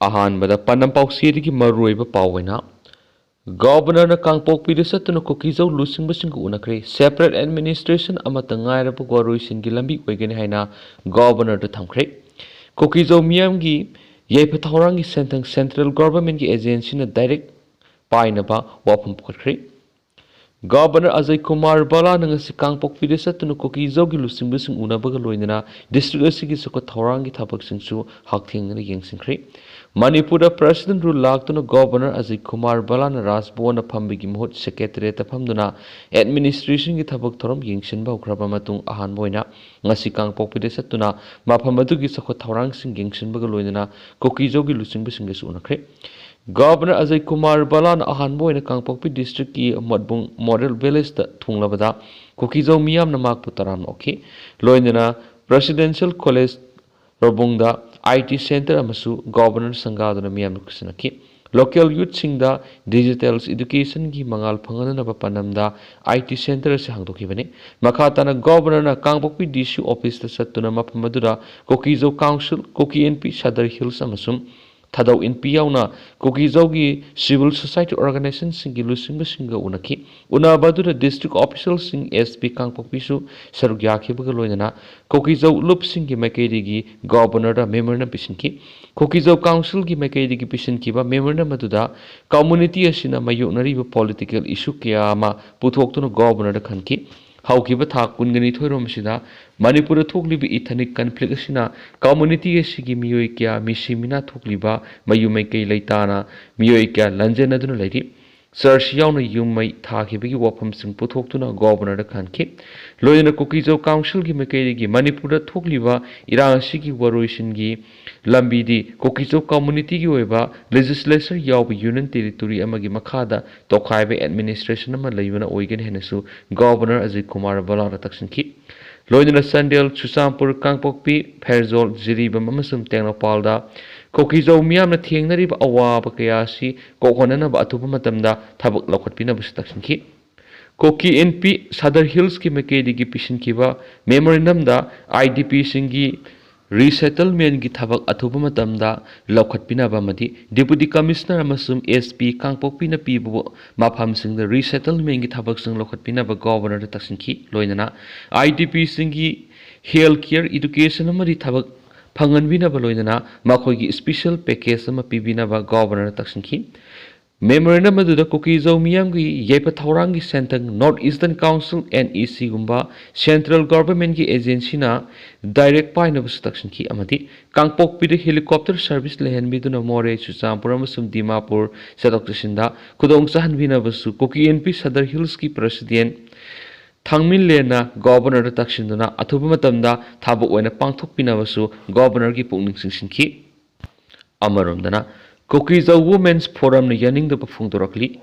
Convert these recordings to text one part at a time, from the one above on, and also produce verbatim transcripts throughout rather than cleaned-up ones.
ꯑꯍꯥꯟꯕꯗ ꯄꯥꯟꯗꯝ ꯄꯥꯎꯆꯦꯗꯒꯤ ꯃꯔꯨꯑꯣꯏꯕ ꯄꯥꯎ ꯑꯣꯏꯅ, ꯒꯣꯕꯔꯅꯔꯅ ꯀꯥꯡꯄꯣꯛꯄꯤꯗ ꯆꯠꯇꯨꯅ ꯀꯨꯀꯤꯖꯧ ꯂꯨꯆꯤꯡꯕꯁꯤꯡꯒ ꯎꯅꯈ꯭ꯔꯦ꯫ Separate administration ꯑꯃꯠꯇ ꯉꯥꯏꯔꯕ ꯋꯥꯔꯣꯏꯁꯤꯟꯒꯤ ꯂꯝꯕꯤ ꯑꯣꯏꯒꯅꯤ ꯍꯥꯏꯅ ꯒꯣꯕꯔꯅꯔꯗ ꯊꯝꯈ꯭ꯔꯦ꯫ ꯀꯨꯀꯤꯖꯧ ꯃꯤꯌꯥꯝꯒꯤ ꯌꯥꯏꯐ ꯊꯧꯔꯥꯡꯒꯤ ꯁꯦꯟꯊꯪ central governmentꯀꯤ agencyꯅ direct ꯄꯥꯏꯅꯕ ꯋꯥꯐꯝ ꯄꯨꯈꯠꯈ꯭ꯔꯦ꯫ ꯒꯣꯕꯔꯅꯔ ꯑꯖꯌ ꯀꯨꯃꯥꯔ ꯕꯂꯥꯅ ꯉꯁꯤ ꯀꯥꯡꯄꯣꯛꯄꯤꯗ ꯆꯠꯇꯨꯅ ꯀꯨꯀꯤꯖꯧꯒꯤ ꯂꯨꯆꯤꯡꯕꯁꯤꯡ ꯎꯅꯕꯒ ꯂꯣꯏꯅꯅ district ꯑꯁꯤꯒꯤ ꯆꯥꯎꯈꯠ ꯊꯧꯔꯥꯡꯒꯤ ꯊꯕꯛꯁꯤꯡꯁꯨ ꯍꯛꯊꯦꯡꯅꯅ ꯌꯦꯡꯁꯤꯟꯈ꯭ꯔꯦ꯫ ꯃꯅꯤꯄꯨꯔꯗ President Rule ꯂꯥꯛꯇꯨꯅ ꯒꯣꯕꯔꯅꯔ ꯑꯖꯌ ꯀꯨꯃꯥꯔ ꯕꯂꯥꯅ ꯔꯥꯖꯚꯕꯟꯗ ꯐꯝꯕꯒꯤ ꯃꯍꯨꯠ Secretariatꯇ ꯐꯝꯗꯨꯅ administrationꯒꯤ ꯊꯕꯛ ꯊꯧꯔꯝ ꯌꯦꯡꯁꯤꯟꯕ ꯍꯧꯈ꯭ꯔꯕ ꯃꯇꯨꯡ ꯑꯍꯥꯟꯕ ꯑꯣꯏꯅ ꯉꯁꯤ ꯀꯥꯡꯄꯣꯛꯄꯤꯗ ꯆꯠꯇꯨꯅ ꯃꯐꯝ ꯑꯗꯨꯒꯤ ꯆꯥꯎꯈꯠ ꯊꯧꯔꯥꯡꯁꯤꯡ ꯌꯦꯡꯁꯤꯟꯕꯒ ꯂꯣꯏꯅꯅ ꯀꯨꯀꯤꯖꯧꯒꯤ ꯂꯨꯆꯤꯡꯕꯁꯤꯡꯒꯁꯨ ꯎꯅꯈ꯭ꯔꯦ꯫ ꯒꯣꯕꯔꯅꯔ ꯑꯖꯌ ꯀꯨꯃꯥꯔ ꯕꯂꯥꯅ ꯑꯍꯥꯟꯕ ꯑꯣꯏꯅ ꯀꯥꯡꯄꯣꯛꯄꯤ districtꯀꯤ ꯃꯣꯠꯕꯨꯡ Model Villageꯇ ꯊꯨꯡꯂꯕꯗ ꯀꯨꯀꯤꯖꯧ ꯃꯤꯌꯥꯝꯅ ꯃꯍꯥꯛꯄꯨ ꯇꯔꯥꯝꯅ ꯑꯣꯛꯈꯤ꯫ ꯂꯣꯏꯅꯅ Presidential College ꯔꯣꯕꯨꯡꯗ IT Centre ꯑꯃꯁꯨ ꯒꯣꯕꯔꯅꯔ ꯁꯪꯒꯥꯗꯨꯅ ꯃꯤꯌꯥꯝꯅ ꯈꯨꯠꯁꯤꯟꯅꯈꯤ꯫ Local youthꯁꯤꯡꯗ digital educationꯒꯤ ꯃꯉꯥꯜ ꯐꯪꯍꯟꯅꯕ ꯄꯥꯟꯗꯝꯗ IT Centre ꯑꯁꯤ ꯍꯥꯡꯗꯣꯛꯈꯤꯕꯅꯤ꯫ ꯃꯈꯥ ꯇꯥꯅ ꯒꯣꯕꯔꯅꯔꯅ ꯀꯥꯡꯄꯣꯛꯄꯤ DC officeꯇ ꯆꯠꯇꯨꯅ ꯃꯐꯝ ꯑꯗꯨꯗ ꯀꯨꯀꯤꯖꯧ Council, ꯀꯨꯀꯤ ꯏꯟꯄꯤ, ꯁꯗꯔ ꯍꯤꯜꯁ ꯑꯃꯁꯨꯡ ꯊꯥꯗꯧ ꯏꯟꯄꯤ ꯌꯥꯎꯅ ꯀꯨꯀꯤꯖꯧꯒꯤ civil society organizationꯁꯤꯡꯒꯤ ꯂꯨꯆꯤꯡꯕꯁꯤꯡꯒ ꯎꯅꯈꯤ꯫ ꯎꯅꯕ ꯑꯗꯨꯗ district officialꯁꯤꯡ, SP ꯀꯥꯡꯄꯣꯛꯄꯤꯁꯨ ꯁꯔꯨꯛ ꯌꯥꯈꯤꯕꯒ ꯂꯣꯏꯅꯅ ꯀꯨꯀꯤꯖꯧ ꯂꯨꯞꯁꯤꯡꯒꯤ ꯃꯥꯏꯀꯩꯗꯒꯤ ꯒꯣꯕꯔꯅꯔꯗ memorandum ꯄꯤꯁꯤꯟꯈꯤ꯫ ꯀꯨꯀꯤꯖꯧ Councilꯒꯤ ꯃꯥꯏꯀꯩꯗꯒꯤ ꯄꯤꯁꯤꯟꯈꯤꯕ memorandum ꯑꯗꯨꯗ community ꯑꯁꯤꯅ ꯃꯥꯌꯣꯛꯅꯔꯤꯕ political issue ꯀꯌꯥ ꯑꯃ ꯄꯨꯊꯣꯛꯇꯨꯅ ꯒꯣꯕꯔꯅꯔꯗ ꯈꯟꯈꯤ꯫ ꯍꯧꯈꯤꯕ ꯊꯥ ꯀꯨꯟꯒ ꯅꯤꯊꯣꯏꯔꯣꯝ ꯑꯁꯤꯗ ꯃꯅꯤꯄꯨꯔꯗ ꯊꯣꯛꯂꯤꯕ ethnic conflict ꯑꯁꯤꯅ community ꯑꯁꯤꯒꯤ ꯃꯤꯑꯣꯏ ꯀꯌꯥ ꯃꯤꯁꯤ ꯃꯤꯅꯥ ꯊꯣꯛꯂꯤꯕ ꯃꯌꯨꯝ ꯃꯩꯀꯩ ꯂꯩꯇꯥꯅ ꯃꯤꯑꯣꯏ ꯀꯌꯥ ꯂꯟꯖꯦꯟꯅꯗꯨꯅ ꯂꯩꯔꯤ꯫ Church ꯌꯥꯎꯅ ꯌꯨꯝ ꯃꯩ ꯊꯥꯈꯤꯕꯒꯤ ꯋꯥꯐꯝꯁꯤꯡ ꯄꯨꯊꯣꯛꯇꯨꯅ ꯒꯣꯕꯔꯅꯔꯗ ꯈꯟꯈꯤ꯫ ꯂꯣꯏꯅꯅ ꯀꯨꯀꯤꯖꯧ Councilꯒꯤ ꯃꯥꯏꯀꯩꯗꯒꯤ ꯃꯅꯤꯄꯨꯔꯗ ꯊꯣꯛꯂꯤꯕ ꯏꯔꯥꯡ ꯑꯁꯤꯒꯤ ꯋꯥꯔꯣꯏꯁꯤꯟꯒꯤ ꯂꯝꯕꯤꯗꯤ ꯀꯨꯀꯤꯖꯧ communityꯒꯤ ꯑꯣꯏꯕ legislature ꯌꯥꯎꯕ Union Territory ꯑꯃꯒꯤ ꯃꯈꯥꯗ ꯇꯣꯈꯥꯏꯕ administration ꯑꯃ ꯂꯩꯕꯅ ꯑꯣꯏꯒꯅꯤ ꯍꯥꯏꯅꯁꯨ ꯒꯣꯕꯔꯅꯔ ꯑꯖꯌ ꯀꯨꯃꯥꯔ ꯕꯂꯥꯅ ꯇꯛꯁꯤꯟꯈꯤ꯫ ꯂꯣꯏꯅꯅ ꯆꯥꯟꯗꯦꯜ, ꯆꯨꯔꯆꯥꯟꯄꯨꯔ, ꯀꯥꯡꯄꯣꯛꯄꯤ, ꯐꯦꯔꯖꯣꯜ, ꯖꯤꯔꯤꯕꯥꯝ ꯑꯃꯁꯨꯡ ꯇꯦꯡꯅꯧꯄꯥꯜꯗ ꯀꯨꯀꯤꯖꯧ ꯃꯤꯌꯥꯝꯅ ꯊꯦꯡꯅꯔꯤꯕ ꯑꯋꯥꯕ ꯀꯌꯥ ꯑꯁꯤ ꯀꯣꯛꯍꯟꯅꯅꯕ ꯑꯊꯨꯕ ꯃꯇꯝꯗ ꯊꯕꯛ ꯂꯧꯈꯠꯄꯤꯅꯕꯁꯨ ꯇꯛꯁꯤꯟꯈꯤ꯫ ꯀꯨꯀꯤ ꯏꯟꯄꯤ ꯁꯗꯔ ꯍꯤꯜꯁꯀꯤ ꯃꯥꯏꯀꯩꯗꯒꯤ ꯄꯤꯁꯤꯟꯈꯤꯕ memorandumꯗ IDPꯁꯤꯡꯒꯤ ꯔꯤꯁꯦꯇꯜꯃꯦꯟꯒꯤ ꯊꯕꯛ ꯑꯊꯨꯕ ꯃꯇꯝꯗ ꯂꯧꯈꯠꯄꯤꯅꯕ ꯑꯃꯗꯤ Deputy Commissioner ꯑꯃꯁꯨꯡ S P ꯀꯥꯡꯄꯣꯛꯄꯤꯅ ꯄꯤꯕ ꯃꯐꯝꯁꯤꯡꯗ ꯔꯤꯁꯦꯇꯜꯃꯦꯟꯒꯤ ꯊꯕꯛꯁꯤꯡ ꯂꯧꯈꯠꯄꯤꯅꯕ Governorꯗ ꯇꯛꯁꯤꯟꯈꯤ꯫ ꯂꯣꯏꯅꯅ I D Pꯁꯤꯡꯒꯤ health care, education ꯑꯃꯗꯤ ꯊꯕꯛ ꯐꯪꯍꯟꯕꯤꯅꯕ ꯂꯣꯏꯅꯅ ꯃꯈꯣꯏꯒꯤ special package ꯑꯃ ꯄꯤꯕꯤꯅꯕ Governorꯗ ꯇꯛꯁꯤꯟꯈꯤ꯫ Memorandum ꯑꯗꯨꯗ ꯀꯨꯀꯤꯖꯧ ꯃꯤꯌꯥꯝꯒꯤ ꯌꯥꯏꯐ ꯊꯧꯔꯥꯡꯒꯤ ꯁꯦꯟꯊꯪ North Eastern Council, N E Cꯒꯨꯝꯕ Central Governmentꯀꯤ agencyꯅ direct ꯄꯥꯏꯅꯕꯁꯨ ꯇꯛꯁꯤꯟꯈꯤ ꯑꯃꯗꯤ ꯀꯥꯡꯄꯣꯛꯄꯤꯗ helicopter service ꯂꯩꯍꯟꯕꯤꯗꯨꯅ ꯃꯣꯔꯦ, ꯆꯨꯔꯆꯥꯟꯄꯨꯔ ꯑꯃꯁꯨꯡ ꯗꯤꯃꯥꯄꯨꯔ ꯆꯠꯊꯣꯛ ꯆꯠꯁꯤꯟꯗ ꯈꯨꯗꯣꯡ ꯆꯥꯍꯟꯕꯤꯅꯕꯁꯨ ꯀꯨꯀꯤ N P Sadar Hillsꯀꯤ President ꯊꯥꯡꯃꯤꯟꯂꯦꯟꯅ Governorꯗ ꯇꯛꯁꯤꯟꯗꯨꯅ ꯑꯊꯨꯕ ꯃꯇꯝꯗ ꯊꯕꯛ ꯑꯣꯏꯅ ꯄꯥꯡꯊꯣꯛꯄꯤꯅꯕꯁꯨ Governorꯒꯤ ꯄꯨꯛꯅꯤꯡ ꯆꯤꯡꯁꯤꯟꯈꯤ꯫ ꯑꯃꯔꯣꯝꯗꯅ, ꯀꯨꯀꯤꯖꯧ Women's Forumꯅ ꯌꯥꯅꯤꯡꯗꯕ ꯐꯣꯡꯗꯣꯔꯛꯂꯤ꯫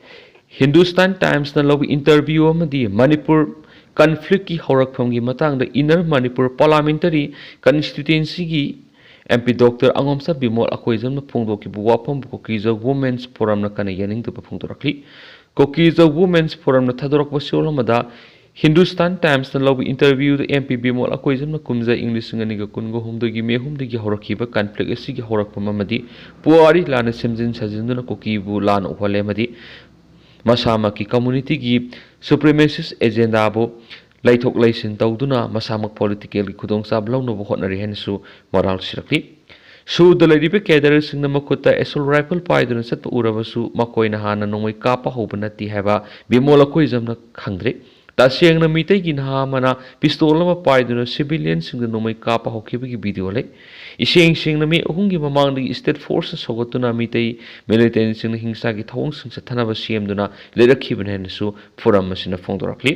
Hindustan Timesꯅ ꯂꯧꯕ interview ꯑꯃꯗꯤ ꯃꯅꯤꯄꯨꯔ conflictꯀꯤ ꯍꯧꯔꯛꯐꯝꯒꯤ ꯃꯇꯥꯡꯗ Inner Manipur Parliamentary Constituencyꯒꯤ M P Doctor ꯑꯉꯣꯝꯆꯥ Bimol ꯑꯀꯣꯏꯖꯝꯅ ꯐꯣꯡꯗꯣꯛꯈꯤꯕ ꯋꯥꯐꯝꯕꯨ ꯀꯨꯀꯤꯖꯧ Women's Forumꯅ ꯀꯟꯅ ꯌꯥꯅꯤꯡꯗꯕ ꯐꯣꯡꯗꯣꯔꯛꯂꯤ꯫ ꯀꯨꯀꯤꯖꯧ Women's Forumꯅ ꯊꯥꯗꯣꯔꯛꯄ ꯁꯤꯌꯣꯜ ꯑꯃꯗ Hindustan Timesꯅ ꯂꯧꯕ interviewꯗ M P ꯕꯤꯃꯣꯜ ꯑꯀꯣꯏꯖꯝꯅ ꯀꯨꯝꯖꯥ ꯏꯪ ꯂꯤꯁꯤꯡ ꯑꯅꯤꯒ ꯀꯨꯟꯒ ꯍꯨꯝꯗꯣꯏꯒꯤ ꯃꯦ ꯑꯍꯨꯝꯗꯒꯤ ꯍꯧꯔꯛꯈꯤꯕ conflict ꯑꯁꯤꯒꯤ ꯍꯧꯔꯛꯐꯝ ꯑꯃꯗꯤ ꯄꯨꯋꯥꯔꯤ ꯂꯥꯟꯅ ꯁꯦꯝꯖꯤꯟ ꯁꯥꯖꯤꯟꯗꯨꯅ ꯀꯨꯀꯤꯕꯨ ꯂꯥꯟꯅ ꯎꯍꯜꯂꯦ ꯑꯃꯗꯤ ꯃꯁꯥꯃꯛꯀꯤ communityꯒꯤ supremacist agendaꯕꯨ ꯂꯩꯊꯣꯛ ꯂꯩꯁꯤꯟ ꯇꯧꯗꯨꯅ ꯃꯁꯥꯃꯛ politicalꯒꯤ ꯈꯨꯗꯣꯡꯆꯥꯕ ꯂꯧꯅꯕ ꯍꯣꯠꯅꯔꯤ ꯍꯥꯏꯅꯁꯨ ꯃꯔꯥꯜ ꯁꯤꯔꯛꯂꯤ꯫ ꯁꯨꯗ ꯂꯩꯔꯤꯕ cadreꯁꯤꯡꯅ ꯃꯈꯨꯠꯇ assault rifle ꯄꯥꯏꯗꯨꯅ ꯆꯠꯄ ꯎꯔꯕꯁꯨ ꯃꯈꯣꯏꯅ ꯍꯥꯟꯅ ꯅꯣꯡꯃꯩ ꯀꯥꯞꯄ ꯍꯧꯕ ꯅꯠꯇꯦ ꯍꯥꯏꯕ ꯕꯤꯃꯣꯜ ꯑꯀꯣꯏꯖꯝꯅ ꯈꯪꯗ꯭ꯔꯤ꯫ ꯇꯁꯦꯡꯅ ꯃꯤꯇꯩꯒꯤ ꯅꯍꯥ ꯑꯃꯅ pistol ꯑꯃ ꯄꯥꯏꯗꯨꯅ civilianꯁꯤꯡꯗ ꯅꯣꯡꯃꯩ ꯀꯥꯞꯄ ꯍꯧꯈꯤꯕꯒꯤ video ꯂꯩ꯫ ꯏꯁꯦꯡ ꯁꯦꯡꯅ ꯃꯦ ꯑꯍꯨꯝꯒꯤ ꯃꯃꯥꯡꯗꯒꯤ state forceꯅ ꯁꯧꯒꯠꯇꯨꯅ ꯃꯤꯇꯩ militantꯁꯤꯡꯅ ꯍꯤꯡꯁꯥꯒꯤ ꯊꯧꯑꯣꯡꯁꯤꯡ ꯆꯠꯊꯅꯕ ꯁꯦꯝꯗꯨꯅ ꯂꯩꯔꯛꯈꯤꯕꯅꯤ ꯍꯥꯏꯅꯁꯨ forum ꯑꯁꯤꯅ ꯐꯣꯡꯗꯣꯔꯛꯂꯤ꯫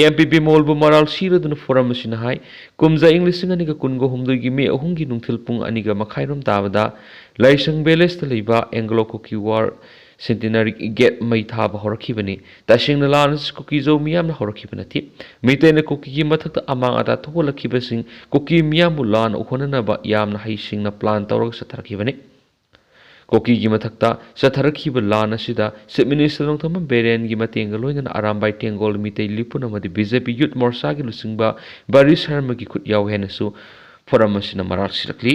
M P ꯕꯤꯃꯣꯜꯕꯨ ꯃꯔꯥꯜ ꯁꯤꯔꯗꯨꯅ forum ꯑꯁꯤꯅ ꯍꯥꯏ, ꯀꯨꯝꯖꯥ ꯏꯪ ꯂꯤꯁꯤꯡ ꯑꯅꯤꯒ ꯀꯨꯟꯒ ꯍꯨꯝꯗꯣꯏꯒꯤ ꯃꯦ ꯑꯍꯨꯝꯒꯤ ꯅꯨꯡꯊꯤꯜ ꯄꯨꯡ ꯑꯅꯤꯒ ꯃꯈꯥꯏꯔꯣꯝ ꯇꯥꯕꯗ ꯂꯥꯏꯁꯪ villageꯇ ꯂꯩꯕ Anglo Kuki War Centenary gate ꯃꯩ ꯊꯥꯕ ꯍꯧꯔꯛꯈꯤꯕꯅꯤ꯫ ꯇꯁꯦꯡꯅ ꯂꯥꯟ ꯑꯁꯤ ꯀꯨꯀꯤꯖꯧ ꯃꯤꯌꯥꯝꯅ ꯍꯧꯔꯛꯈꯤꯕ ꯅꯠꯇꯦ꯫ ꯃꯤꯇꯩꯅ ꯀꯨꯀꯤꯒꯤ ꯃꯊꯛꯇ ꯑꯃꯥꯡ ꯑꯇꯥ ꯊꯣꯛꯍꯜꯂꯛꯈꯤꯕꯁꯤꯡ ꯀꯨꯀꯤ ꯃꯤꯌꯥꯝꯕꯨ ꯂꯥꯟ ꯎꯍꯟꯅꯅꯕ ꯌꯥꯝꯅ ꯍꯩꯁꯤꯡꯅ plan ꯇꯧꯔꯒ ꯆꯠꯊꯔꯛꯈꯤꯕꯅꯤ꯫ ꯀꯨꯀꯤꯒꯤ ꯃꯊꯛꯇ ꯆꯠꯊꯔꯛꯈꯤꯕ ꯂꯥꯟ ꯑꯁꯤꯗ Chief Minister ꯅꯣꯡꯊꯣꯝꯕꯝ ꯕꯤꯔꯦꯟꯒꯤ ꯃꯇꯦꯡꯒ ꯂꯣꯏꯅꯅ ꯑꯔꯥꯝꯕꯥꯏ ꯇꯦꯡꯒꯣꯜ ꯃꯤꯇꯩ ꯂꯤꯄꯨꯟ ꯑꯃꯗꯤ B J P Youth Morsꯥꯒꯤ ꯂꯨꯆꯤꯡꯕ ꯕꯔꯤ ꯁꯔꯃꯒꯤ ꯈꯨꯠ ꯌꯥꯎꯏ ꯍꯥꯏꯅꯁꯨ ꯐꯣꯔꯝ ꯑꯁꯤꯅ ꯃꯔꯥꯜ ꯁꯤꯔꯛꯂꯤ꯫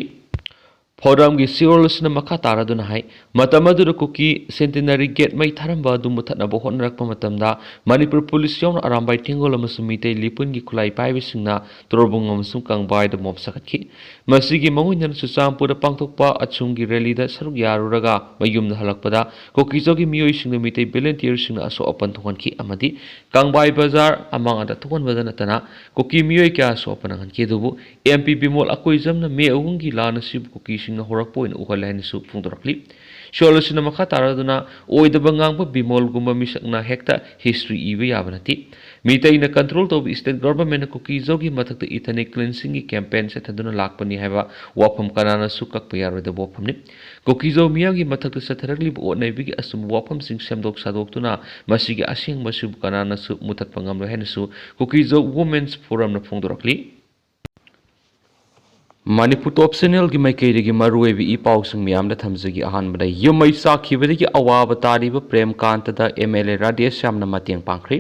ꯐꯣꯔꯝꯒꯤ ꯁꯤꯌꯣꯜ ꯑꯁꯤꯅ ꯃꯈꯥ ꯇꯥꯔꯗꯨꯅ ꯍꯥꯏ, ꯃꯇꯝ ꯑꯗꯨꯗ ꯀꯨꯀꯤ ꯁꯦꯟꯇꯤꯅꯔꯤ ꯒꯦꯠ ꯃꯩ ꯊꯥꯔꯝꯕ ꯑꯗꯨ ꯃꯨꯊꯠꯅꯕ ꯍꯣꯠꯅꯔꯛꯄ ꯃꯇꯝꯗ ꯃꯅꯤꯄꯨꯔ ꯄꯨꯂꯤꯁ ꯌꯥꯎꯅ ꯑꯔꯥꯝꯕꯥꯏ ꯇꯦꯡꯒꯣꯜ ꯑꯃꯁꯨꯡ ꯃꯤꯇꯩ ꯂꯤꯄꯨꯟꯒꯤ ꯈꯨꯠꯂꯥꯏ ꯄꯥꯏꯕꯁꯤꯡꯅ ꯇꯣꯔꯕꯨꯡ ꯑꯃꯁꯨꯡ ꯀꯪꯕꯥꯏꯗ ꯃꯣꯞ ꯁꯥꯒꯠꯈꯤ꯫ ꯃꯁꯤꯒꯤ ꯃꯅꯨꯡ ꯍꯟꯅ ꯆꯨꯔꯆꯥꯟꯄꯨꯔꯗ ꯄꯥꯡꯊꯣꯛꯄ ꯑꯆꯨꯝꯒꯤ ꯔꯦꯂꯤꯗ ꯁꯔꯨꯛ ꯌꯥꯔꯨꯔꯒ ꯃꯌꯨꯝꯗ ꯍꯜꯂꯛꯄꯗ ꯀꯨꯀꯤꯆꯧꯒꯤ ꯃꯤꯑꯣꯏꯁꯤꯡꯅ ꯃꯤꯇꯩ ꯚꯣꯂꯨꯟꯇꯤꯌꯔꯁꯤꯡꯅ ꯑꯁꯣꯛ ꯑꯄꯟ ꯊꯣꯛꯍꯟꯈꯤ ꯑꯃꯗꯤ ꯀꯪꯕꯥꯏ ꯕꯖꯥꯔ ꯑꯃꯥꯡꯗ ꯊꯣꯛꯍꯟꯕꯗ ꯅꯠꯇꯅ ꯀꯨꯀꯤ ꯃꯤꯑꯣꯏ ꯀꯌꯥ ꯑꯁꯣꯛ ꯑꯄꯟ ꯅꯪꯍꯟꯈꯤ꯫ ꯑꯗꯨꯕꯨ ꯑꯦꯝ ꯄꯤ ꯕꯤꯃꯣꯜ ꯑꯀꯣꯏꯖꯝꯅ ꯃꯦ ꯑꯍꯨꯝꯒꯤ ꯂꯥꯟ ꯑꯁꯤꯕꯨ ꯀꯨꯀꯤꯁꯤꯡꯅ ꯍꯧꯔꯛꯄ ꯑꯣꯏꯅ ꯎꯍꯜꯂꯦ ꯍꯥꯏꯅꯁꯨ ꯐꯣꯡꯗꯣꯔꯛꯂꯤ꯫ ꯁꯤꯌꯣꯜ ꯑꯁꯤꯅ ꯃꯈꯥ ꯇꯥꯔꯗꯨꯅ ꯑꯣꯏꯗꯕ ꯉꯥꯡꯕ ꯕꯤꯃꯣꯜꯒꯨꯝꯕ ꯃꯤꯁꯛꯅ ꯍꯦꯛꯇ ꯍꯤꯁꯇ꯭ꯔꯤ ꯏꯕ ꯌꯥꯕ ꯅꯠꯇꯦ꯫ ꯃꯤꯇꯩꯅ ꯀꯟꯇ꯭ꯔꯣꯜ ꯇꯧꯕ ꯁ꯭ꯇꯦꯠ ꯒꯚꯔꯟꯃꯦꯟꯠꯅ ꯀꯨꯀꯤꯖꯧꯒꯤ ꯃꯊꯛꯇ ꯏꯊꯅꯤꯛ ꯀ꯭ꯂꯤꯟꯁꯤꯡꯒꯤ ꯀꯦꯝꯄꯦꯟ ꯆꯠꯊꯗꯨꯅ ꯂꯥꯛꯄꯅꯤ ꯍꯥꯏꯕ ꯋꯥꯐꯝ ꯀꯅꯥꯅꯁꯨ ꯀꯛꯄ ꯌꯥꯔꯣꯏꯗꯕ ꯋꯥꯐꯝꯅꯤ꯫ ꯀꯨꯀꯤꯖꯧ ꯃꯤꯌꯥꯝꯒꯤ ꯃꯊꯛꯇ ꯆꯠꯊꯔꯛꯂꯤꯕ ꯑꯣꯠ ꯅꯩꯕꯒꯤ ꯑꯆꯨꯝꯕ ꯋꯥꯐꯝꯁꯤꯡ ꯁꯦꯝꯗꯣꯛ ꯁꯥꯗꯣꯛꯇꯨꯅ ꯃꯁꯤꯒꯤ ꯑꯁꯦꯡꯕꯁꯤꯕꯨ ꯀꯅꯥꯅꯁꯨ ꯃꯨꯊꯠꯄ ꯉꯝꯂꯣꯏ ꯍꯥꯏꯅꯁꯨ ꯀꯨꯀꯤꯖꯧ ꯋꯨꯃꯦꯟꯁ ꯐꯣꯔꯝꯅ ꯐꯣꯡꯗꯣꯔꯛꯂꯤ꯫ ꯃꯅꯤꯄꯨꯔ ꯇꯣꯞ ꯆꯦꯅꯦꯜꯒꯤ ꯃꯥꯏꯀꯩꯗꯒꯤ ꯃꯔꯨꯑꯣꯏꯕ ꯏ ꯄꯥꯎꯁꯤꯡ ꯃꯌꯥꯝꯗ ꯊꯝꯖꯒꯦ꯫ ꯑꯍꯥꯟꯕꯗ, ꯌꯨꯝ ꯃꯩ ꯆꯥꯛꯈꯤꯕꯗꯒꯤ ꯑꯋꯥꯕ ꯇꯥꯔꯤꯕ ꯄ꯭ꯔꯦꯝꯀꯥꯟꯇꯗ ꯑꯦꯝ ꯑꯦꯜ ꯑꯦ ꯔꯥꯙꯦꯁ꯭ꯌꯥꯝꯅ ꯃꯇꯦꯡ ꯄꯥꯡꯈ꯭ꯔꯦ꯫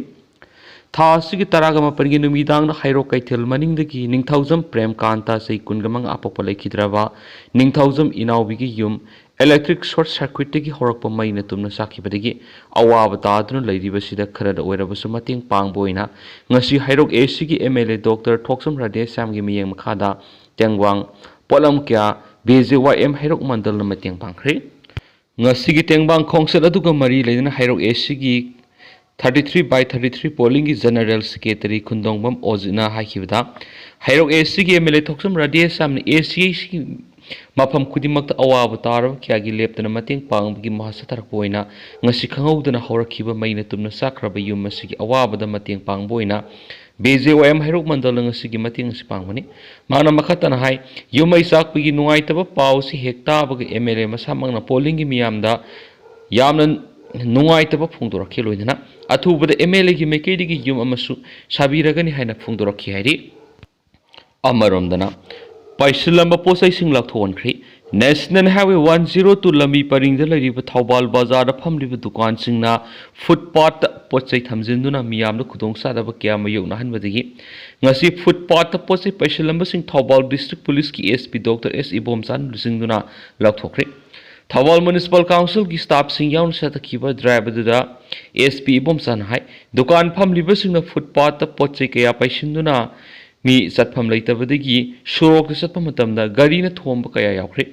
ꯊꯥ ꯑꯁꯤꯒꯤ ꯇꯔꯥꯒ ꯃꯥꯄꯟꯒꯤ ꯅꯨꯃꯤꯗꯥꯡꯗ ꯍꯩꯔꯣꯛ ꯀꯩꯊꯦꯜ ꯃꯅꯤꯡꯗꯒꯤ ꯅꯤꯡꯊꯧꯖꯝ ꯄ꯭ꯔꯦꯝꯀꯥꯟꯇ, ꯆꯍꯤ ꯀꯨꯟꯒ ꯃꯉꯥ, ꯑꯄꯣꯛꯄ ꯂꯩꯈꯤꯗ꯭ꯔꯕ ꯅꯤꯡꯊꯧꯖꯝ ꯏꯅꯥꯎꯕꯤꯒꯤ ꯌꯨꯝ ꯏꯂꯦꯛꯇ꯭ꯔꯤꯛ ꯁꯣꯔꯠ ꯁꯔꯀ꯭ꯌꯨꯠꯇꯒꯤ ꯍꯧꯔꯛꯄ ꯃꯩꯅ ꯇꯨꯝꯅ ꯆꯥꯛꯈꯤꯕꯗꯒꯤ ꯑꯋꯥꯕ ꯇꯥꯗꯨꯅ ꯂꯩꯔꯤꯕꯁꯤꯗ ꯈꯔꯗ ꯑꯣꯏꯔꯕꯁꯨ ꯃꯇꯦꯡ ꯄꯥꯡꯕ ꯑꯣꯏꯅ ꯉꯁꯤ ꯍꯩꯔꯣꯛ ꯑꯦ ꯁꯤꯒꯤ ꯑꯦꯝ ꯑꯦꯜ ꯑꯦ ꯗꯣꯛꯇꯔ ꯊꯣꯛꯆꯝ ꯔꯥꯙꯦꯁ꯭ꯌꯥꯝꯒꯤ ꯃꯤꯠꯌꯦꯡ ꯃꯈꯥꯗ ꯇꯦꯡꯋꯥꯡ ꯄꯣꯠꯂꯝ ꯀꯌꯥ ꯕꯤ ꯖꯦ ꯋꯥꯏ ꯑꯦꯝ ꯍꯩꯔꯣꯛ ꯃꯟꯗꯜꯅ ꯃꯇꯦꯡ ꯄꯥꯡꯈ꯭ꯔꯦ꯫ ꯉꯁꯤꯒꯤ ꯇꯦꯡꯕꯥꯡ ꯈꯣꯡꯆꯠ ꯑꯗꯨꯒ ꯃꯔꯤ ꯂꯩꯅꯅ ꯍꯩꯔꯣꯛ ꯑꯦ ꯁꯤꯒꯤ thirty three by thirty three ꯄꯣꯂꯤꯡꯒꯤ ꯖꯦꯅꯔꯦꯜ ꯁꯦꯀ꯭ꯔꯦꯇꯔꯤ ꯈꯨꯟꯗꯣꯡꯕꯝ ꯑꯣꯖꯤꯠꯅ ꯍꯥꯏꯈꯤꯕꯗ, ꯍꯩꯔꯣꯛ ꯑꯦ ꯁꯤꯒꯤ ꯑꯦꯝ ꯑꯦꯜ ꯑꯦ ꯊꯣꯛꯆꯝ ꯔꯥꯙꯦꯁ꯭ꯌꯥꯝꯅ ꯑꯦ ꯁꯤ ꯑꯦ ꯁꯤꯒꯤ ꯃꯐꯝ ꯈꯨꯗꯤꯡꯃꯛꯇ ꯑꯋꯥꯕ ꯇꯥꯔꯕ ꯀꯌꯥꯒꯤ ꯂꯦꯞꯇꯅ ꯃꯇꯦꯡ ꯄꯥꯡꯕꯒꯤ ꯃꯍꯥ ꯆꯠꯊꯔꯛꯄ ꯑꯣꯏꯅ ꯉꯁꯤ ꯈꯪꯍꯧꯗꯅ ꯍꯧꯔꯛꯈꯤꯕ ꯃꯩꯅ ꯇꯨꯝꯅ ꯆꯥꯛꯈ꯭ꯔꯕ ꯌꯨꯝ ꯑꯁꯤꯒꯤ ꯑꯋꯥꯕꯗ ꯃꯇꯦꯡ ꯄꯥꯡꯕ ꯑꯣꯏꯅ ꯕꯤ ꯖꯦ ꯋꯥꯏ ꯑꯦꯝ ꯍꯩꯔꯣꯛ ꯃꯟꯗꯜꯅ ꯉꯁꯤꯒꯤ ꯃꯇꯦꯡ ꯑꯁꯤ ꯄꯥꯡꯕꯅꯤ꯫ ꯃꯍꯥꯛꯅ ꯃꯈꯥ ꯇꯥꯅ ꯍꯥꯏ, ꯌꯨꯝ ꯃꯩ ꯆꯥꯛꯄꯒꯤ ꯅꯨꯡꯉꯥꯏꯇꯕ ꯄꯥꯎ ꯑꯁꯤ ꯍꯦꯛ ꯇꯥꯕꯒ ꯑꯦꯝ ꯑꯦꯜ ꯑꯦ ꯃꯁꯥꯃꯛꯅ ꯄꯣꯂꯤꯡꯒꯤ ꯃꯤꯌꯥꯝꯗ ꯌꯥꯝꯅ ꯅꯨꯡꯉꯥꯏꯇꯕ ꯐꯣꯡꯗꯣꯔꯛꯈꯤ꯫ ꯂꯣꯏꯅꯅ ꯑꯊꯨꯕꯗ ꯑꯦꯝ ꯑꯦꯜ ꯑꯦꯒꯤ ꯃꯥꯏꯀꯩꯗꯒꯤ ꯌꯨꯝ ꯑꯃꯁꯨ ꯁꯥꯕꯤꯔꯒꯅꯤ ꯍꯥꯏꯅ ꯐꯣꯡꯗꯣꯔꯛꯈꯤ ꯍꯥꯏꯔꯤ꯫ ꯑꯃꯔꯣꯝꯗꯅ ꯄꯥꯏꯁꯤꯜꯂꯝꯕ ꯄꯣꯠꯆꯩꯁꯤꯡ ꯂꯧꯊꯣꯛꯍꯟꯈ꯭ꯔꯦ꯫ National Highway one zero two ꯂꯝꯕꯤ ꯄꯔꯤꯡꯗ ꯂꯩꯔꯤꯕ ꯊꯧꯕꯥꯜ ꯕꯖꯥꯔꯗ ꯐꯝꯂꯤꯕ ꯗꯨꯀꯥꯟꯁꯤꯡꯅ ꯐꯨꯠꯄꯥꯠꯇ ꯄꯣꯠ ꯆꯩ ꯊꯝꯖꯤꯟꯗꯨꯅ ꯃꯤꯌꯥꯝꯗ ꯈꯨꯗꯣꯡꯆꯥꯗꯕ ꯀꯌꯥ ꯃꯥꯌꯣꯛꯅꯍꯟꯕꯗꯒꯤ ꯉꯁꯤ ꯐꯨꯠꯄꯥꯠꯇ ꯄꯣꯠ ꯆꯩ ꯄꯩꯁꯤꯜꯂꯝꯕꯁꯤꯡ Thoubal District Policeꯀꯤ S P Doctor S ꯏꯕꯣꯝꯆꯥꯅ ꯂꯨꯆꯤꯡꯗꯨꯅ ꯂꯧꯊꯣꯛꯈ꯭ꯔꯦ꯫ ꯊꯧꯕꯥꯜ Municipal Councilꯒꯤ staffꯁꯤꯡ ꯌꯥꯎꯅ ꯆꯠꯊꯈꯤꯕ drive ꯑꯗꯨꯗ S P ꯏꯕꯣꯝꯆꯥꯅ ꯍꯥꯏ, ꯗꯨꯀꯥꯟ ꯐꯝꯂꯤꯕꯁꯤꯡꯅ ꯐꯨꯠꯄꯥꯠꯇ ꯄꯣꯠ ꯆꯩ ꯀꯌꯥ ꯄꯩꯁꯤꯟꯗꯨꯅ ꯃꯤ ꯆꯠꯐꯝ ꯂꯩꯇꯕꯗꯒꯤ ꯁꯣꯔꯣꯛꯇ ꯆꯠꯄ ꯃꯇꯝꯗ ꯒꯥꯔꯤꯅ ꯊꯣꯝꯕ ꯀꯌꯥ ꯌꯥꯎꯈ꯭ꯔꯦ꯫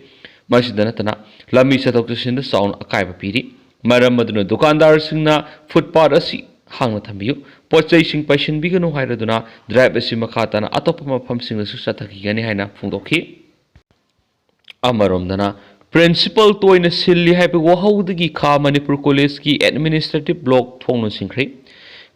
ꯃꯁꯤꯗ ꯅꯠꯇꯅ ꯂꯝꯕꯤ ꯆꯠꯊꯣꯛ ꯆꯠꯁꯤꯟꯗ ꯆꯥꯎꯅ ꯑꯀꯥꯏꯕ ꯄꯤꯔꯤ꯫ ꯃꯔꯝ ꯑꯗꯨꯅ ꯗꯨꯀꯥꯟꯗꯥꯔꯁꯤꯡꯅ ꯐꯨꯠꯄꯥꯠ ꯑꯁꯤ ꯍꯥꯡꯅ ꯊꯝꯕꯤꯌꯨ, ꯄꯣꯠ ꯆꯩꯁꯤꯡ ꯄꯩꯁꯤꯟꯕꯤꯒꯅꯨ ꯍꯥꯏꯔꯗꯨꯅ drive ꯑꯁꯤ ꯃꯈꯥ ꯇꯥꯅ ꯑꯇꯣꯞꯄ ꯃꯐꯝꯁꯤꯡꯗꯁꯨ ꯆꯠꯊꯈꯤꯒꯅꯤ ꯍꯥꯏꯅ ꯐꯣꯡꯗꯣꯛꯈꯤ꯫ ꯑꯃꯔꯣꯝꯗꯅ, principal ꯇꯣꯏꯅ ꯁꯤꯜꯂꯤ ꯍꯥꯏꯕ ꯋꯥꯍꯧꯗꯒꯤ ꯈꯥ ꯃꯅꯤꯄꯨꯔ Collegeꯀꯤ administrative block ꯊꯣꯡ ꯂꯣꯟꯁꯤꯟꯈ꯭ꯔꯦ꯫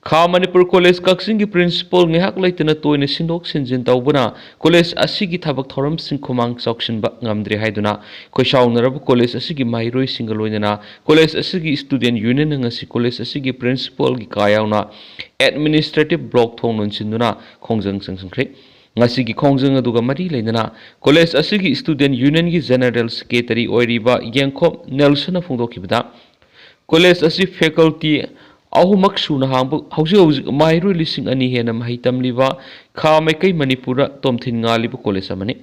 ꯈꯥ ꯃꯅꯤꯄꯨꯔ College ꯀꯛꯆꯤꯡꯒꯤ principal ꯉꯥꯏꯍꯥꯛ ꯂꯩꯇꯅ ꯇꯣꯏꯅ ꯁꯤꯟꯗꯣꯛ ꯁꯤꯟꯖꯤꯟ ꯇꯧꯕꯅ college ꯑꯁꯤꯒꯤ ꯊꯕꯛ ꯊꯧꯔꯝꯁꯤꯡ ꯈꯨꯃꯥꯡ ꯆꯥꯎꯁꯤꯟꯕ ꯉꯝꯗ꯭ꯔꯦ ꯍꯥꯏꯗꯨꯅ ꯈꯣꯏꯁꯥꯎꯅꯔꯕ college ꯑꯁꯤꯒꯤ ꯃꯍꯩꯔꯣꯏꯁꯤꯡꯒ ꯂꯣꯏꯅꯅ college ꯑꯁꯤꯒꯤ student unionꯅ ꯉꯁꯤ college ꯑꯁꯤꯒꯤ principalꯒꯤ ꯀꯥ ꯌꯥꯎꯅ administrative block ꯊꯣꯡ ꯂꯣꯟꯁꯤꯟꯗꯨꯅ ꯈꯣꯡꯖꯪ ꯆꯪꯁꯤꯟꯈ꯭ꯔꯦ꯫ ꯉꯁꯤꯒꯤ ꯈꯣꯡꯖꯪ ꯑꯗꯨꯒ ꯃꯔꯤ ꯂꯩꯅꯅ college ꯑꯁꯤꯒꯤ student unionꯒꯤ general secretary ꯑꯣꯏꯔꯤꯕ ꯌꯦꯡꯈꯣꯝ ꯅꯦꯜꯁꯟꯅ ꯐꯣꯡꯗꯣꯛꯈꯤꯕꯗ, college ꯑꯁꯤ faculty ꯑꯍꯨꯝꯃꯛ ꯁꯨꯅ ꯍꯥꯡꯕ, ꯍꯧꯖꯤꯛ ꯍꯧꯖꯤꯛ ꯃꯍꯩꯔꯣꯏ ꯂꯤꯁꯤꯡ ꯑꯅꯤ ꯍꯦꯟꯅ ꯃꯍꯩ ꯇꯝꯂꯤꯕ ꯈꯥ ꯃꯥꯏꯀꯩ ꯃꯅꯤꯄꯨꯔꯗ ꯇꯣꯝꯊꯤꯟ ꯉꯥꯜꯂꯤꯕ college ꯑꯃꯅꯤ꯫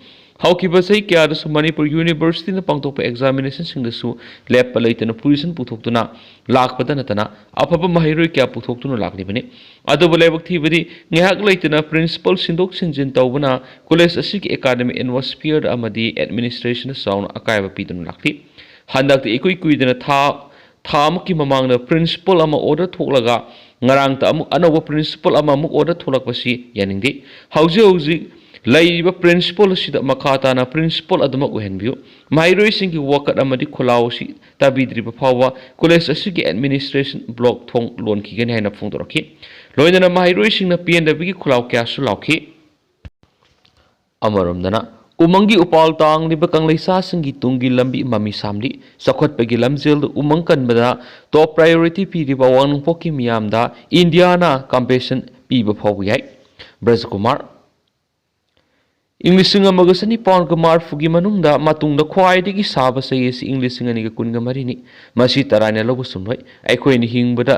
ꯍꯧꯈꯤꯕ ꯆꯍꯤ ꯀꯌꯥꯗꯁꯨ ꯃꯅꯤꯄꯨꯔ Universityꯅ ꯄꯥꯡꯊꯣꯛꯄ examinationꯁꯤꯡꯗꯁꯨ ꯂꯦꯞꯄ ꯂꯩꯇꯅ position ꯄꯨꯊꯣꯛꯇꯨꯅ ꯂꯥꯛꯄꯗ ꯅꯠꯇꯅ ꯑꯐꯕ ꯃꯍꯩꯔꯣꯏ ꯀꯌꯥ ꯄꯨꯊꯣꯛꯇꯨꯅ ꯂꯥꯛꯂꯤꯕꯅꯤ꯫ ꯑꯗꯨꯕꯨ ꯂꯥꯏꯕꯛ ꯊꯤꯕꯗꯤ ꯉꯥꯏꯍꯥꯛ ꯂꯩꯇꯅ principal ꯁꯤꯟꯗꯣꯛ ꯁꯤꯟꯖꯤꯟ ꯇꯧꯕꯅ college ꯑꯁꯤꯒꯤ academic atmosphere ꯑꯃꯗꯤ administrationꯗ ꯆꯥꯎꯅ ꯑꯀꯥꯏꯕ ꯄꯤꯗꯨꯅ ꯂꯥꯛꯂꯤ꯫ ꯍꯟꯗꯛꯇꯤ ꯏꯀꯨꯏ ꯀꯨꯏꯗꯅ ꯊꯥ, ꯊꯥ ꯑꯃꯒꯤ ꯃꯃꯥꯡꯗ principal ꯑꯃ order ꯊꯣꯛꯂꯒ ꯉꯔꯥꯡꯇ ꯑꯃꯨꯛ ꯑꯅꯧꯕ principal ꯑꯃꯃꯨꯛ order ꯊꯣꯛꯂꯛꯄꯁꯤ ꯌꯥꯅꯤꯡꯗꯦ꯫ ꯍꯧꯖꯤꯛ ꯍꯧꯖꯤꯛ ꯂꯩꯔꯤꯕ principal ꯑꯁꯤꯗ ꯃꯈꯥ ꯇꯥꯅ principal ꯑꯗꯨꯃꯛ ꯑꯣꯏꯍꯟꯕꯤꯌꯨ꯫ ꯃꯍꯩꯔꯣꯏꯁꯤꯡꯒꯤ ꯋꯥꯀꯠ ꯑꯃꯗꯤ ꯈꯣꯜꯂꯥꯎ ꯑꯁꯤ ꯇꯥꯕꯤꯗ꯭ꯔꯤꯕ ꯐꯥꯎꯕ college ꯑꯁꯤꯒꯤ administration block ꯊꯣꯡ ꯂꯣꯟꯈꯤꯒꯅꯤ ꯍꯥꯏꯅ ꯐꯣꯡꯗꯣꯔꯛꯈꯤ꯫ ꯂꯣꯏꯅꯅ ꯃꯍꯩꯔꯣꯏꯁꯤꯡꯅ ꯄꯦꯟꯗꯕꯒꯤ ꯈꯣꯜꯂꯥꯎ ꯀꯌꯥꯁꯨ ꯂꯥꯎꯈꯤ꯫ ꯑꯃꯔꯣꯝꯗꯅ, ꯎꯃꯪꯒꯤ ꯎꯄꯥꯜ ꯇꯥꯡꯂꯤꯕ ꯀꯪꯂꯩꯁꯥꯁꯤꯡꯒꯤ ꯇꯨꯡꯒꯤ ꯂꯝꯕꯤ ꯃꯃꯤ ꯁꯥꯝꯂꯤ꯫ ꯆꯥꯎꯈꯠꯄꯒꯤ ꯂꯝꯖꯦꯜꯗ ꯎꯃꯪ ꯀꯟꯕꯗ top priority ꯄꯤꯔꯤꯕ ꯑꯋꯥꯡ ꯅꯣꯡꯄꯣꯛꯀꯤ ꯃꯤꯌꯥꯝꯗ ꯏꯟꯗꯤꯌꯥꯅ compensation ꯄꯤꯕ ꯐꯥꯎꯕ ꯌꯥꯏ꯫ ꯕ꯭ꯔꯖꯀꯨꯃꯥꯔ꯫ ꯏꯪ ꯂꯤꯁꯤꯡ ꯑꯃꯒ ꯆꯅꯤꯄꯥꯟꯒ ꯃꯔꯤꯐꯨꯒꯤ ꯃꯅꯨꯡꯗ ꯃꯇꯨꯡꯗ ꯈ꯭ꯋꯥꯏꯗꯒꯤ ꯁꯥꯕ ꯆꯍꯤ ꯑꯁꯤ ꯏꯪ ꯂꯤꯁꯤꯡ ꯑꯅꯤꯒ ꯀꯨꯟꯒ ꯃꯔꯤꯅꯤ꯫ ꯃꯁꯤ ꯇꯔꯥꯏꯅ ꯂꯧꯕ ꯆꯨꯝꯂꯣꯏ꯫ ꯑꯩꯈꯣꯏꯅ ꯍꯤꯡꯕꯗ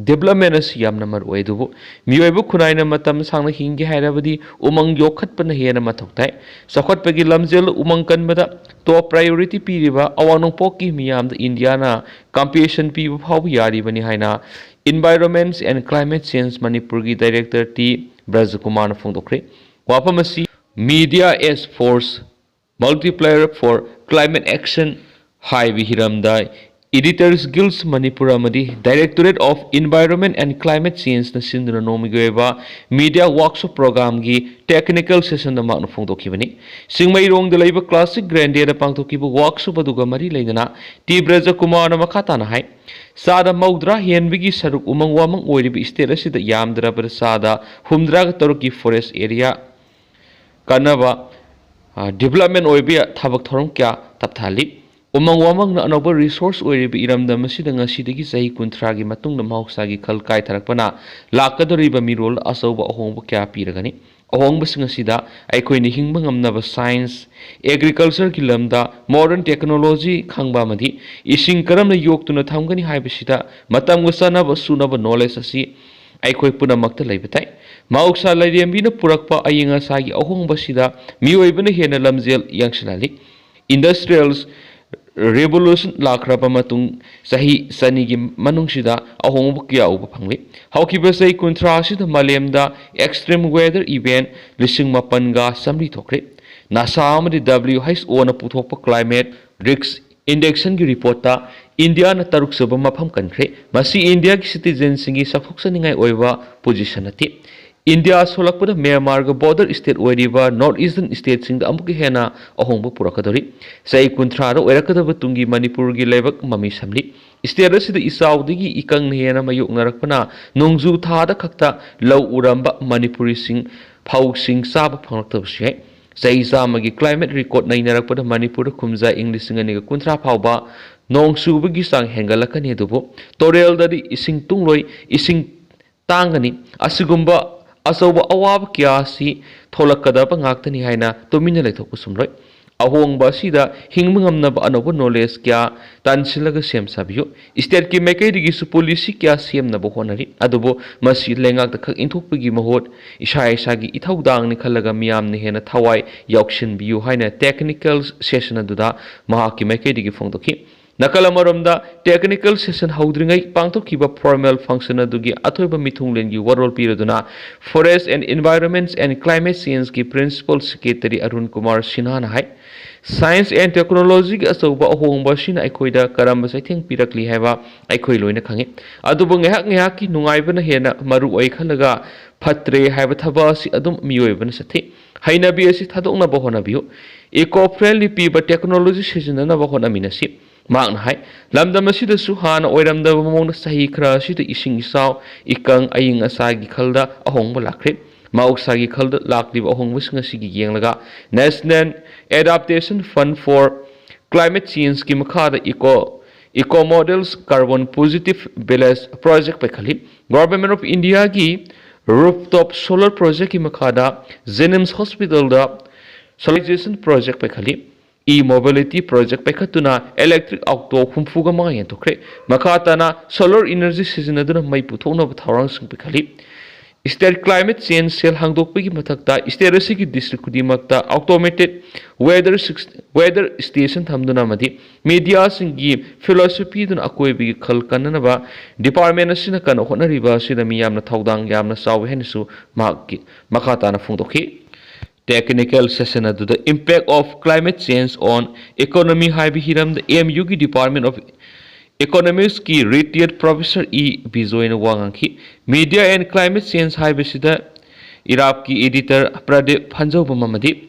development ꯑꯁꯤ ꯌꯥꯝꯅ ꯃꯔꯨ ꯑꯣꯏ, ꯑꯗꯨꯕꯨ ꯃꯤꯑꯣꯏꯕ ꯈꯨꯟꯅꯥꯏꯅ ꯃꯇꯝ ꯁꯥꯡꯅ ꯍꯤꯡꯒꯦ ꯍꯥꯏꯔꯕꯗꯤ ꯎꯃꯪ ꯌꯣꯛꯈꯠꯄꯅ ꯍꯦꯟꯅ ꯃꯊꯧ ꯇꯥꯏ꯫ ꯆꯥꯎꯈꯠꯄꯒꯤ ꯂꯝꯖꯦꯜ ꯎꯃꯪ ꯀꯟꯕꯗ top priority ꯄꯤꯔꯤꯕ ꯑꯋꯥꯡ ꯅꯣꯡꯄꯣꯛꯀꯤ ꯃꯤꯌꯥꯝꯗ ꯏꯟꯗꯤꯌꯥꯅ compensation ꯄꯤꯕ ꯐꯥꯎꯕ ꯌꯥꯔꯤꯕꯅꯤ ꯍꯥꯏꯅ Environment and Climate Change ꯃꯅꯤꯄꯨꯔꯒꯤ director ꯇꯤ ꯕ꯭ꯔꯖꯀꯨꯃꯥꯔꯅ ꯐꯣꯡꯗꯣꯛꯈ꯭ꯔꯦ꯫ ꯋꯥꯐꯝ ꯑꯁꯤ Media as Force Multiplier for Climate Action ꯍꯥꯏꯕ ꯍꯤꯔꯝꯗ Editors Guild ꯃꯅꯤꯄꯨꯔ ꯑꯃꯗꯤ Directorate of Environment and Climate Change ꯅ ꯁꯤꯟꯗꯨꯅ ꯅꯣꯡꯃꯒꯤ ꯑꯣꯏꯕ media workshop program ꯒꯤ technical session ꯗ ꯃꯍꯥꯛꯅ ꯐꯣꯡꯗꯣꯛꯈꯤꯕꯅꯤ꯫ ꯆꯤꯡꯃꯩꯔꯣꯡꯗ ꯂꯩꯕ Classic Grande ꯗ ꯄꯥꯡꯊꯣꯛꯈꯤꯕ workshop ꯑꯗꯨꯒ ꯃꯔꯤ ꯂꯩꯅꯅ ꯇꯤ ꯕ꯭ꯔꯖꯀꯨꯃꯥꯔꯅ ꯃꯈꯥ ꯇꯥꯅ ꯍꯥꯏ, ꯆꯥꯗ ꯃꯧꯗ꯭ꯔꯥ ꯍꯦꯟꯕꯒꯤ ꯁꯔꯨꯛ ꯎꯃꯪ ꯋꯥꯃꯪ ꯑꯣꯏꯔꯤꯕ state ꯑꯁꯤꯗ ꯌꯥꯝꯗ꯭ꯔꯕꯗ ꯆꯥꯗ ꯍꯨꯝꯗ꯭ꯔꯥꯒ ꯇꯔꯨꯛꯀꯤ forest area ꯀꯟꯅꯕ, ꯑ, development ꯑꯣꯏꯕ ꯌꯥ-, ꯊꯕꯛ ꯊꯧꯔꯝ ꯀꯌꯥ ꯇꯞꯊꯍꯜꯂꯤ꯫ ꯎꯃꯪ ꯋꯥꯃꯪꯅ ꯑꯅꯧꯕ resource ꯑꯣꯏꯔꯤꯕ ꯏꯔꯝꯗꯝ ꯑꯁꯤꯗ ꯉꯁꯤꯗꯒꯤ ꯆꯍꯤ ꯀꯨꯟꯊ꯭ꯔꯥꯒꯤ ꯃꯇꯨꯡꯗ ꯃꯍꯧꯁꯥꯒꯤ ꯈꯜ ꯀꯥꯏꯊꯔꯛꯄꯅ ꯂꯥꯛꯀꯗꯧꯔꯤꯕ ꯃꯤꯔꯣꯜ ꯑꯆꯧꯕ ꯑꯍꯣꯡꯕ ꯀꯌꯥ ꯄꯤꯔꯒꯅꯤ꯫ ꯑꯍꯣꯡꯕꯁꯤꯡ ꯑꯁꯤꯗ ꯑꯩꯈꯣꯏꯅ ꯍꯤꯡꯕ ꯉꯝꯅꯕ science, agriculture ꯒꯤ ꯂꯝꯗ modern technology ꯈꯪꯕ ꯑꯃꯗꯤ ꯏꯁꯤꯡ ꯀꯔꯝꯅ ꯌꯣꯛꯇꯨꯅ ꯊꯝꯒꯅꯤ ꯍꯥꯏꯕꯁꯤꯗ ꯃꯇꯝꯒ ꯆꯥꯟꯅꯕ ꯁꯨꯅꯕ knowledge ꯑꯁꯤ ꯑꯩꯈꯣꯏ ꯄꯨꯝꯅꯃꯛꯇ ꯂꯩꯕ ꯇꯥꯏ꯫ ꯃꯍꯧꯁꯥ ꯂꯥꯏꯔꯦꯝꯕꯤꯅ ꯄꯨꯔꯛꯄ ꯑꯏꯪ ꯑꯁꯥꯒꯤ ꯑꯍꯣꯡꯕꯁꯤꯗ ꯃꯤꯑꯣꯏꯕꯅ ꯍꯦꯟꯅ ꯂꯝꯖꯦꯜ ꯌꯥꯡꯁꯤꯜꯍꯜꯂꯤ꯫ Industrial Revolution ꯂꯥꯛꯈ꯭ꯔꯕ ꯃꯇꯨꯡ ꯆꯍꯤ ꯆꯅꯤꯒꯤ ꯃꯅꯨꯡꯁꯤꯗ ꯑꯍꯣꯡꯕ ꯀꯌꯥ ꯎꯕ ꯐꯪꯂꯤ꯫ ꯍꯧꯈꯤꯕ ꯆꯍꯤ ꯀꯨꯟꯊ꯭ꯔꯥ ꯑꯁꯤꯗ ꯃꯥꯂꯦꯝꯗ extreme weather event ꯂꯤꯁꯤꯡ ꯃꯥꯄꯟꯒ ꯆꯥꯃꯔꯤ ꯊꯣꯛꯈ꯭ꯔꯦ꯫ NASA ꯑꯃꯗꯤ W H O ꯅ ꯄꯨꯊꯣꯛꯄ Climate Risk Index ꯀꯤ report ꯇ ꯏꯟꯗꯤꯌꯥꯅ ꯇꯔꯨꯛ ꯁꯨꯕ ꯃꯐꯝ ꯀꯟꯈ꯭ꯔꯦ꯫ ꯃꯁꯤ ꯏꯟꯗꯤꯌꯥꯒꯤ citizen ꯁꯤꯡꯒꯤ ꯆꯥꯎꯊꯣꯛꯆꯅꯤꯡꯉꯥꯏ ꯑꯣꯏꯕ position ꯅꯠꯇꯦ꯫ ꯏꯟꯗꯤꯌꯥ ꯁꯣꯜꯂꯛꯄꯗ ꯃ꯭ꯌꯥꯟꯃꯥꯔꯒ border state ꯑꯣꯏꯔꯤꯕ North Eastern state ꯁꯤꯡꯗ ꯑꯃꯨꯛꯀ ꯍꯦꯟꯅ ꯑꯍꯣꯡꯕ ꯄꯨꯔꯛꯀꯗꯧꯔꯤ꯫ ꯆꯍꯤ ꯀꯨꯟꯊ꯭ꯔꯥꯗ ꯑꯣꯏꯔꯛꯀꯗꯕ ꯇꯨꯡꯒꯤ ꯃꯅꯤꯄꯨꯔꯒꯤ ꯂꯩꯕꯥꯛ ꯃꯃꯤ ꯁꯝꯂꯤ꯫ State ꯑꯁꯤꯗ ꯏꯆꯥꯎꯗꯒꯤ ꯏꯀꯪꯅ ꯍꯦꯟꯅ ꯃꯥꯌꯣꯛꯅꯔꯛꯄꯅ ꯅꯣꯡꯖꯨ ꯊꯥꯗ ꯈꯛꯇ ꯂꯧ ꯎꯔꯝꯕ ꯃꯅꯤꯄꯨꯔꯤꯁꯤꯡ ꯐꯧꯁꯤꯡ ꯆꯥꯕ ꯐꯪꯂꯛꯇꯕꯁꯨ ꯌꯥꯏ꯫ ꯆꯍꯤ ꯆꯥꯝꯃꯒꯤ climate record ꯅꯩꯅꯔꯛꯄꯗ ꯃꯅꯤꯄꯨꯔꯗ ꯀꯨꯝꯖꯥ ꯏꯪ ꯂꯤꯁꯤꯡ ꯑꯅꯤꯒ ꯀꯨꯟꯊ꯭ꯔꯥ ꯐꯥꯎꯕ ꯅꯣꯡ ꯆꯨꯕꯒꯤ ꯆꯥꯡ ꯍꯦꯟꯒꯠꯂꯛꯀꯅꯤ, ꯑꯗꯨꯕꯨ ꯇꯨꯔꯦꯜꯗꯗꯤ ꯏꯁꯤꯡ ꯇꯨꯡꯂꯣꯏ, ꯏꯁꯤꯡ ꯇꯥꯡꯒꯅꯤ꯫ ꯑꯁꯤꯒꯨꯝꯕ ꯑꯆꯧꯕ ꯑꯋꯥꯕ ꯀꯌꯥ ꯑꯁꯤ ꯊꯣꯛꯂꯛꯀꯗꯕ ꯉꯥꯛꯇꯅꯤ ꯍꯥꯏꯅ ꯇꯨꯃꯤꯟꯅ ꯂꯩꯊꯣꯛꯄ ꯆꯨꯝꯂꯣꯏ꯫ ꯑꯍꯣꯡꯕ ꯑꯁꯤꯗ ꯍꯤꯡꯕ ꯉꯝꯅꯕ ꯑꯅꯧꯕ ꯅꯣꯂꯦꯖ ꯀꯌꯥ ꯇꯥꯟꯁꯤꯜꯂꯒ ꯁꯦꯝ ꯁꯥꯕꯤꯌꯨ꯫ ꯏꯁꯇꯦꯠꯀꯤ ꯃꯥꯏꯀꯩꯗꯒꯤꯁꯨ ꯄꯣꯂꯤꯁꯤ ꯀꯌꯥ ꯁꯦꯝꯅꯕ ꯍꯣꯠꯅꯔꯤ, ꯑꯗꯨꯕꯨ ꯃꯁꯤ ꯂꯩꯉꯥꯛꯇ ꯈꯛ ꯏꯟꯊꯣꯛꯄꯒꯤ ꯃꯍꯨꯠ ꯏꯁꯥ ꯏꯁꯥꯒꯤ ꯏꯊꯧꯗꯥꯡꯅꯤ ꯈꯜꯂꯒ ꯃꯤꯌꯥꯝꯅ ꯍꯦꯟꯅ ꯊꯋꯥꯏ ꯌꯥꯎꯁꯤꯟꯕꯤꯌꯨ ꯍꯥꯏꯅ ꯇꯦꯛꯅꯤꯀꯦꯜ ꯁꯦꯁꯟ ꯑꯗꯨꯗ ꯃꯍꯥꯛꯀꯤ ꯃꯥꯏꯀꯩꯗꯒꯤ ꯐꯣꯡꯗꯣꯛꯈꯤ꯫ ꯅꯥꯀꯜ ꯑꯃꯔꯣꯝꯗ, ꯇꯦꯛꯅꯤꯀꯦꯜ ꯁꯦꯁꯟ ꯍꯧꯗ꯭ꯔꯤꯉꯩ ꯄꯥꯡꯊꯣꯛꯈꯤꯕ ꯐꯣꯔꯃꯦꯜ ꯐꯪꯁꯟ ꯑꯗꯨꯒꯤ ꯑꯊꯣꯏꯕ ꯃꯤꯊꯨꯡꯂꯦꯟꯒꯤ ꯋꯥꯔꯣꯜ ꯄꯤꯔꯗꯨꯅ Forest and Environment and Climate Change ꯀꯤ Principal Secretary Arun Kumar ꯁꯤꯟꯍꯥꯅ high, Science and Technology ꯒꯤ ꯑꯆꯧꯕ ꯑꯍꯣꯡꯕ ꯑꯁꯤꯅ ꯑꯩꯈꯣꯏꯗ ꯀꯔꯝꯕ ꯆꯩꯊꯦꯡ ꯄꯤꯔꯛꯂꯤ ꯍꯥꯏꯕ ꯑꯩꯈꯣꯏ ꯂꯣꯏꯅ ꯈꯪꯏ꯫ ꯑꯗꯨꯕꯨ ꯉꯥꯏꯍꯥꯛ ꯉꯥꯏꯍꯥꯛꯀꯤ ꯅꯨꯡꯉꯥꯏꯕꯅ ꯍꯦꯟꯅ ꯃꯔꯨ ꯑꯣꯏ ꯈꯜꯂꯒ ꯐꯠꯇ꯭ꯔꯦ ꯍꯥꯏꯕ ꯊꯕꯛ ꯑꯁꯤ ꯑꯗꯨꯝ ꯃꯤꯑꯣꯏꯕꯅ ꯆꯠꯊꯩ꯫ ꯍꯩꯅꯕꯤ ꯑꯁꯤ ꯊꯥꯗꯣꯛꯅꯕ ꯍꯣꯠꯅꯕꯤꯌꯨ꯫ Eco friendly ꯄꯤꯕ ꯇꯦꯛꯅꯣꯂꯣꯖꯤ ꯁꯤꯖꯤꯟꯅꯅꯕ ꯍꯣꯠꯅꯃꯤꯟꯅꯁꯤ꯫ ꯃꯍꯥꯛꯅ ꯍꯥꯏ, ꯂꯝꯗꯝ ꯑꯁꯤꯗꯁꯨ ꯍꯥꯟꯅ ꯑꯣꯏꯔꯝꯗꯕ ꯃꯑꯣꯡꯗ ꯆꯍꯤ ꯈꯔ ꯑꯁꯤꯗ ꯏꯁꯤꯡ ꯏꯆꯥꯎ, ꯏꯀꯪ, ꯑꯏꯪ ꯑꯁꯥꯒꯤ ꯈꯜꯗ ꯑꯍꯣꯡꯕ ꯂꯥꯛꯈ꯭ꯔꯦ꯫ ꯃꯍꯧꯁꯥꯒꯤ ꯈꯜꯗ ꯂꯥꯛꯂꯤꯕ ꯑꯍꯣꯡꯕꯁꯤꯡ ꯑꯁꯤꯒꯤ ꯌꯦꯡꯂꯒ National Adaptation Fund for Climate Change ꯀꯤ ꯃꯈꯥꯗ Eco, Eco Models Carbon Positive Village Project ꯄꯥꯏꯈꯠꯂꯤ꯫ Government of India ꯒꯤ Rooftop Solar Project ꯀꯤ ꯃꯈꯥꯗ JNIMS Hospital ꯗ Solarization Project ꯄꯥꯏꯈꯠꯂꯤ꯫ E-Mobility Project ꯄꯥꯏꯈꯠꯇꯨꯅ electric auto ꯍꯨꯝꯐꯨꯒ ꯃꯉꯥ ꯌꯦꯟꯊꯣꯛꯈ꯭ꯔꯦ꯫ ꯃꯈꯥ ꯇꯥꯅ solar energy ꯁꯤꯖꯤꯟꯅꯗꯨꯅ ꯃꯩ ꯄꯨꯊꯣꯛꯅꯕ ꯊꯧꯔꯥꯡꯁꯤꯡ ꯄꯥꯏꯈꯠꯂꯤ꯫ State Climate Change Cell ꯍꯥꯡꯗꯣꯛꯄꯒꯤ ꯃꯊꯛꯇ state ꯑꯁꯤꯒꯤ district ꯈꯨꯗꯤꯡꯃꯛꯇ automated weather six, weather station ꯊꯝꯗꯨꯅ ꯑꯃꯗꯤ mediaꯁꯤꯡꯒꯤ philosophy ꯗꯨꯅ ꯑꯀꯣꯏꯕꯒꯤ ꯈꯜ ꯀꯟꯅꯅꯕ department ꯑꯁꯤꯅ ꯀꯟꯅ ꯍꯣꯠꯅꯔꯤꯕ ꯑꯁꯤꯗ ꯃꯤꯌꯥꯝꯅ ꯊꯧꯗꯥꯡ ꯌꯥꯝꯅ ꯆꯥꯎꯏ ꯍꯥꯏꯅꯁꯨ ꯃꯍꯥꯛꯀꯤ ꯃꯈꯥ ꯇꯥꯅ ꯐꯣꯡꯗꯣꯛꯈꯤ꯫ Technical session ꯑꯗꯨꯗ Impact of Climate Change on Economy ꯍꯥꯏꯕ ꯍꯤꯔꯝꯗ M U ꯒꯤ Department of Economics ꯀꯤ retired professor E ꯕꯤꯖꯣꯏꯅ ꯋꯥ ꯉꯥꯡꯈꯤ꯫ Media and Climate Change ꯍꯥꯏꯕꯁꯤꯗ ꯏꯔꯥꯞꯀꯤ editor ꯄ꯭ꯔꯗꯤꯞ ꯐꯟꯖꯧꯕꯝ ꯑꯃꯗꯤ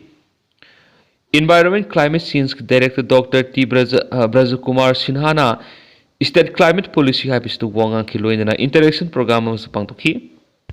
Environment Climate Change director Doctor T brush-, ꯑ, ꯕ꯭ꯔꯖꯀꯨꯃꯥꯔ ꯁꯤꯟꯍꯥꯅ state climate policy ꯍꯥꯏꯕꯁꯤꯗ ꯋꯥ ꯉꯥꯡꯈꯤ, ꯂꯣꯏꯅꯅ interaction program ꯑꯃꯁꯨ ꯄꯥꯡꯊꯣꯛꯈꯤ꯫